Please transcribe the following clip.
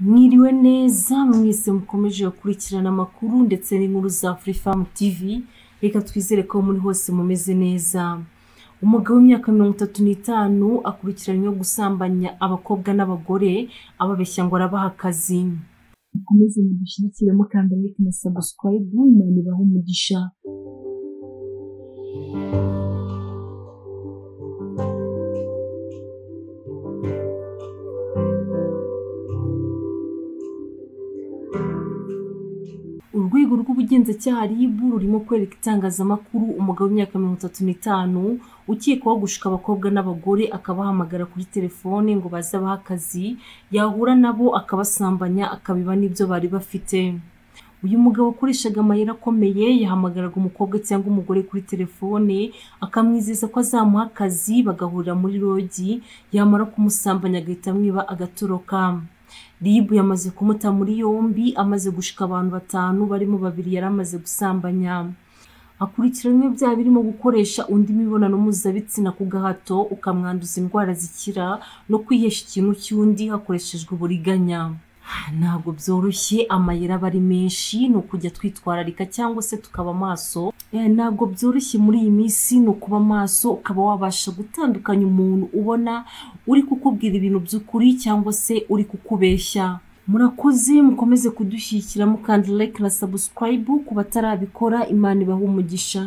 Mwiriwe neza mwese mukomeje gukurikirana amakuru ndetse n'inkuru za Afrifame TV, reka twizere ko muri hose mumeze neza. Umugabo w'imyaka 35 akurikiranyweho gusambanya abakobwa n'abagore ababeshya ngo arabaha akazi. Mukomeze mudushyigikire mukanda like na subscribe, Imana ibahe umugisha. Urwego rw'ubugenzacyaha RIB rurimo kwereka itangazamakuru umugabo w'imyaka 35 ukekwaho gushuka abakobwa n'abagore akabahamagara kuri telefone ngo baze abahe akazi, yahura nabo akabasambanya akabiba n'ibyo bari bafite. Uyu mugabo wakoreshaga amayeri akomeye, yahamagaraga umukobwa cyangwa umugore kuri telefone akamwizeza ko azamuha akazi, bagahurira muri rogi, yamara kumusambanya agahita amwiba agatoroka. RIB yamaze kumuta muri yombi amaze gushuka abantu 5 barimo 2 yari amaze gusambanya. Akurikiranyweho ibyaha birimo gukoresha undi mibonano mpuzabitsina ku gahato ukamwanduza indwara zikira no kwihesha ikintu cy'undi hakoreshejwe uburiganya. Ntabwo byoroshye, amayeri aba ari menshi, ni ukujya twitwararika cyangwa se tukaba maso. Ntabwo byoroshye muri iyi minsi, ni ukuba maso ukaba wabasha gutandukanya umuntu ubona uri kukubwira ibintu by'ukuri cyangwa se uri kukubeshya. Murakoze, mukomeze kudushyigikira mukanda like na subscribe ku batarabikora, Imana ibahe umugisha.